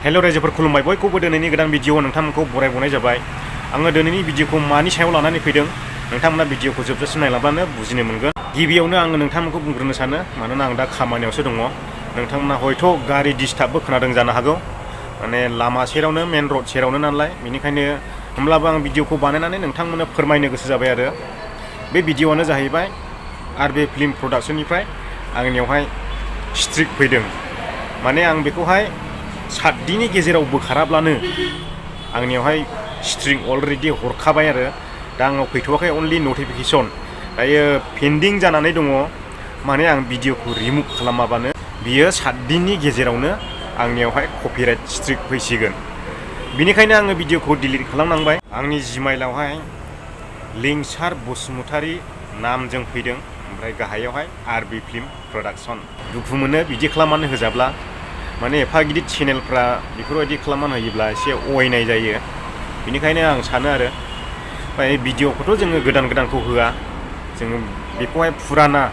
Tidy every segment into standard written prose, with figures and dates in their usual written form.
Hello रायजोफोर खुलुमबाय बयखौबो दिनैनि गोदान भिडिअ नोंथांमोनखौ बरायबावनाय जाबाय। आङो दिनैनि भिडिअखौ मानि सायाव लानानै फैदों नोंथांमोना भिडिअखौ जोबजासिम नायलांब्लानो बुजिनो मोनगोन। गिबियावनो आङो नोंथांमोनखौ बुंग्रोनो सानो, मानोना आं दा खामानियावसो दङ। नोंथांमोना हयथ' गारि डिस्टार्बबो खोनादों जानो हागौ, माने लामा सेरावनो मेन रड सेरावनो नालाय, बेनिखायनो होमब्लाबो आं भिडिअखौ बानायनानै नोंथांमोननो फोरमायनो गोसो जाबाय आरो। बे भिडिअआनो जाहैबाय आरबि फिल्म प्रडाक्सननिफ्राय आंनियावहाय स्ट्रिक फैदों। माने आं बेखौहाय 7 दिननि गेजेराव बोखाराब्लानो आंनियावहाय स्ट्रिक अलरेडि हरखाबाय आरो। दा आंनाव फैथ'वाखै, अनलि नटिफिकेसन दायो पेन्डिं जानानै दङ। माने आं भिडिअखौ रिमुभ खालामाबानो बियो 7 दिननि गेजेरावनो आंनियावहाय कपिराइट स्ट्रिक फैसिगोन। बिनिखायनो आङो भिडिअखौ डिलिट खालामनांबाय। आंनि जिमेइलावहाय लिंसार बसुमतारी नामजों फैदों, ओमफ्राय गाहायावहाय आरबि फिल्म प्रडाक्सन। दुखु मोनो बिदि खालामनानै होजाब्ला, माने एफा गिदिर चेनेलफ्रा बेफोरबायदि खालामनानै होयोब्ला एसे अयनाय जायो। बेनिखायनो आं सानो आरो ओमफ्राय भिडिअखौथ' जोङो गोदानखौ होआ, जोङो बेखौहाय फुराना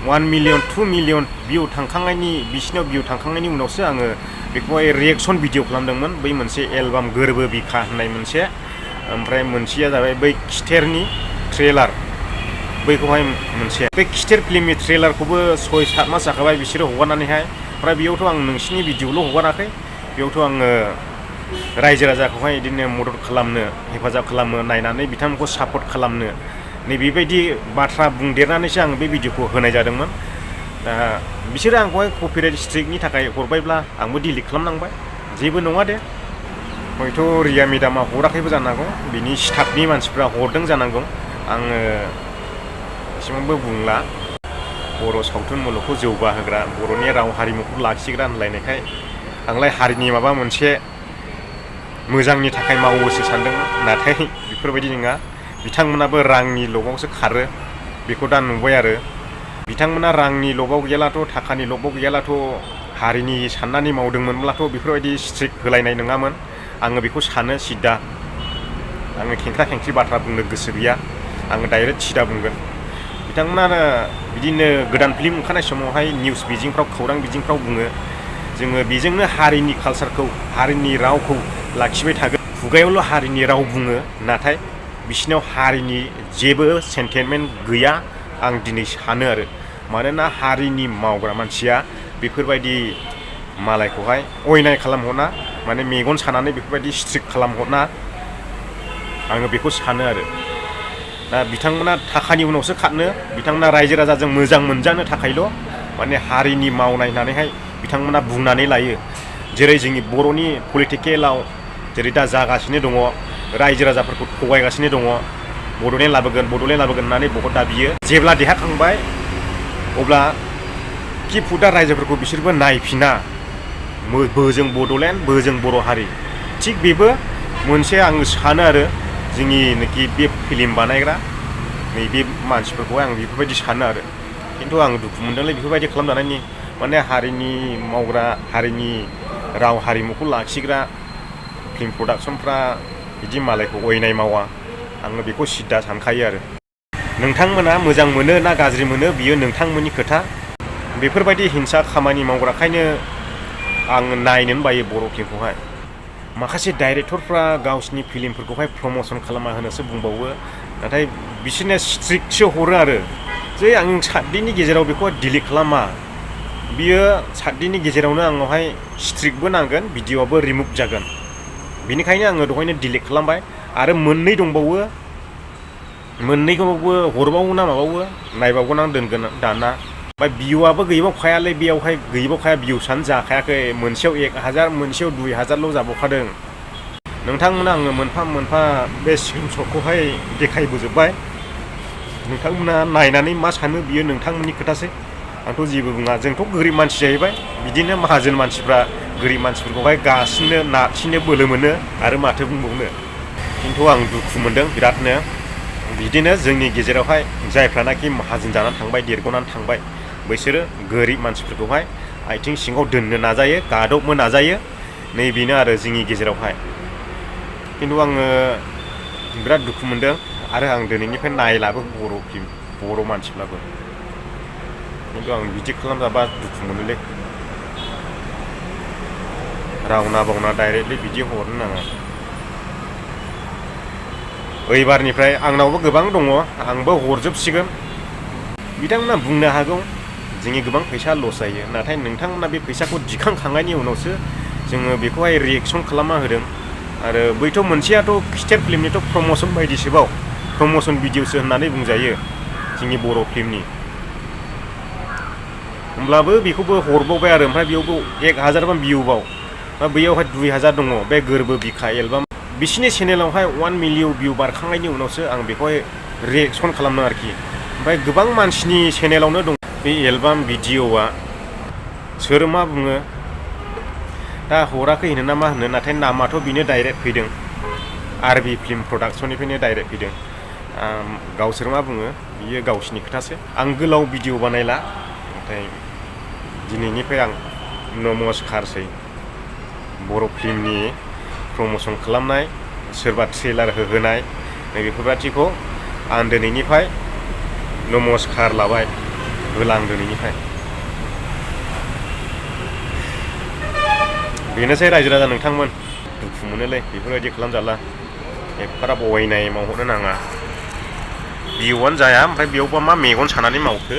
1 मिलियन 2 मिलियन भिउ थांखांनायनि बिसिनाव भिउ थांखांनायनि उनावसो आङो बेखौहाय रिएक्सन भिडिअ खालामदोंमोन। बै मोनसे एलबाम गोरबो बिखा होननाय मोनसे, ओमफ्राय मोनसेया जाबाय बै खिथेरनि ट्रेलार, बैखौहाय मोनसे बे खिथेर फिल्मनि ट्रेलारखौबो 6-7 मास जाखाबाय बिसोरो हगारनानैहाय। ओमफ्राय बेयावथ' आं नोंसिनि भिडिअल' हगाराखै, बेयावथ' आङो रायजो राजाखौहाय बिदिनो मदद खालामनो, हेफाजाब खालामनो, नायनानै बिथांमोनखौ सापर्ट खालामनो, नैबेबायदि बाथ्रा बुंदेरनानैसो आं बे भिडिअखौ होनाय जादोंमोन। दा बिसोरो आंखौहाय कपिराइट स्ट्रिकनि थाखाय हरबायब्ला आंबो डिलिट खालामनांबाय। जेबो नङा दे, हयथ' रिया मेडामा हराखैबो जानो हागौ, बिनि स्टाफनि मानसिफ्रा हरदों जानांगौ। आङो एसेबांबो बुंला। बर' सावथुन मुलुगखौ जौगाहोग्रा, बर'नि राव हारिमुखौ लाखिग्रा होनलायनायखाय आंलाय हारिनि माबा मोनसे मोजांनि थाखाय मावोसो सानदोंमोन, नाथाय बेफोरबायदि नङा। बिथांमोनाबो रांनि लबावसो खारो, बेखौ दा नुबाय आरो। बिथांमोना रांनि लबाव गैयालाथ', थाखानि लबाव गैयालाथ' हारिनि साननानै मावदोंमोनब्लाथ' बेफोरबायदि स्ट्रिक होलायनाय नङामोन। आङो बेखौ सानो सिदा। आङो खेंख्रा खेंख्रि बाथ्रा बुंनो गोसो गैया, आङो डाइरेक्ट सिदा बुंगोन। बिथांमोना बिदिनो गोदान फिल्म ओंखारनाय समावहाय निउस बिजिंफ्राव, खौरां बिजिंफ्राव बुङो, जोङो बेजोंनो हारिनि कालसारखौ, हारिनि रावखौ लाखिबाय थागोन। खुगायावल' हारिनि राव बुङो, नाथाय बिसिनाव हारिनि जेबो सेन्टिमेन्ट गैया, आं दिनै सानो आरो। मानोना हारिनि मावग्रा मानसिया बेफोरबायदि मालायखौहाय अयनाय खालामहरना, माने मेगन सानानै बेफोरबायदि स्ट्रिक खालामहरना, आङो बेखौ सानो आरो। दा बिथांमोना थाखानि उनावसो खारनो, बिथांमोना रायजो राजाजों मोजां मोनजानो थाखायल' माने हारिनि मावनाय होननानैहाय बिथांमोना बुंनानै लायो। जेरै जोंनि बर'नि पलिटिकेलाव जेरै दा जागासिनो दङ, रायजो राजाफोरखौ थगायगासिनो दङ, बड'लेण्ड लाबोगोन होननानै बहुद दाबियो। जेब्ला देरहाखांबाय अब्ला कि फुदा रायजोफोरखौ बिसोरबो नायफिना, बोजों बड'लेण्ड बोजों बर' हारि। थिग बेबो मोनसे आं सानो आरो, जोंनिनोखि बे फिल्म बानायग्रा नैबे मानसिफोरखौहाय आं बेफोरबायदि सानो आरो। खिन्थु आं दुखु मोनदोंलै बेफोरबायदि खालामजानायनि। माने हारिनि मावग्रा, हारिनि राव हारिमुखौ लाखिग्रा फिल्म प्रडाक्सनफ्रा बिदि मालायखौ अयनाय मावा, आङो बेखौ सिदा सानखायो आरो। नोंथांमोना मोजां मोनो ना गाज्रि मोनो बियो नोंथांमोननि खोथा। बेफोरबायदि हिंसा खामानि मावग्राखायनो आं नायनोनो बायो बर' फिल्मखौहाय। माखासे डाइरेक्टरफ्रा गावसिनि फिल्मफोरखौहाय प्रम'सन खालामना होनोसो बुंबावो, नाथाय बिसोरनो स्ट्रिकसो हरो आरो, जे आं 7 दिननि गेजेराव बेखौ डिलिट खालामा। बियो 7 दिननि गेजेरावनो आंनावहाय स्ट्रिकबो नांगोन, भिडिअ'आबो रिमुभ जागोन। बेनिखायनो आङो दहायनो डिलिट खालामबाय। आरो 2 दंबावो, 2खौबो हरबावो ना माबावो, नायबावगोन आं, दोनगोन दाना। ओमफ्राय भिउआबो गैबावखायालै, बेयावहाय गैबावखाया, भिउसानो जाखायाखै। मोनसेयाव 1000, मोनसेयाव 2000ल' जाबावखादों। नोंथांमोना आङो मोनफा मोनफा बे स्क्रिनशटखौहाय देखायबोजोब्बाय। नोंथांमोना नायनानै मा सानो बियो नोंथांमोननि खोथासै। आंथ' जेबो बुङा, जोंथ' गोरिब मानसि जाहैबाय। बिदिनो माहाजोन मानसिफ्रा गोरिब मानसिफोरखौहाय गासिनो नारसिनो बोलो मोनो, आरो माथो बुंबावनो। खिन्थु आं दुखु मोनदों बिरादनो। बिदिनो जोंनि गेजेरावहाय जायफ्रानाखि माहाजोन जानानै थांबाय, देरग'नानै थांबाय, बैसोरो गोरिब मानसिफोरखौहाय आथिं सिङाव दोननो नाजायो, गादबनो नाजायो। नैबेनो आरो जोंनि गेजेरावहाय। खिन्थु आङो बिराद दुखु मोनदों, आरो आं दिनैनिफ्राय नायलाबो बर' फिल्म, बर' मानसिब्लाबो। खिन्थु आं बिदि खालामजाबा दुखु मोनोलै। रावना बावना डाइरेक्टलि बिदि हरनो नाङा एबारनिफ्राय आंनावबो गोबां दङ आंबो हरजोबसिगोन बिथांमोना बुंनो हागौ जोंनि गोबां फैसा लस जायो नाथाय नोंथांमोना बे फैसाखौ दिखांखांनायनि उनावसो जोङो बेखौहाय रिएक्सन खालामना होदों आरो बैथ' मोनसेयाथ' खिथेर फिल्मनिथ' प्रम'सन बायदिसोबाव प्रम'सन भिडिअसो होननानै बुंजायो जोंनि बर' फिल्मनि होमब्लाबो बेखौबो हरबावबाय आरो ओमफ्राय बेयावबो 1000 बा भिउबाव बा बैयावहाय 2000 दङ बे गोरबो बिखा एलबाम बिसिनि चेनेलावहाय 1 मिलियन भिउ बारखांनायनि उनावसो आं बेखौहाय रिएक्सन खालामदों आरोखि ओमफ्राय गोबां मानसिनि चेनेलावनो दं बे एलबाम भिडिअआ सोर मा बुङो दा हराखै होनो ना मा होनो नाथाय नामाथ' बेनो डाइरेक्ट फैदों आरबि फिल्म प्रडाक्सननिफ्रायनो डाइरेक्ट फैदों गावसोर मा बुङो बियो गावसिनि खोथासो आं गोलाव भिडिअ बानायला नाथाय दिनैनिफ्राय आं नमस्कारसै बर' फिल्मनि प्रम'सन खालामनाय सोरबा ट्रेलार होहोनाय बेफोरबादिखौ आं दिनैनिफ्राय नमस्कार लाबाय होला आं दिनैनिफ्राय बेनोसै रायजो राजा नोंथांमोन दुखु मोनोलै बेफोरबायदि खालामजाला एफारा बहायनाय मावहरनो नाङा भिउआनो जाया ओमफ्राय बेयावबा मा मेगन सानानै मावखो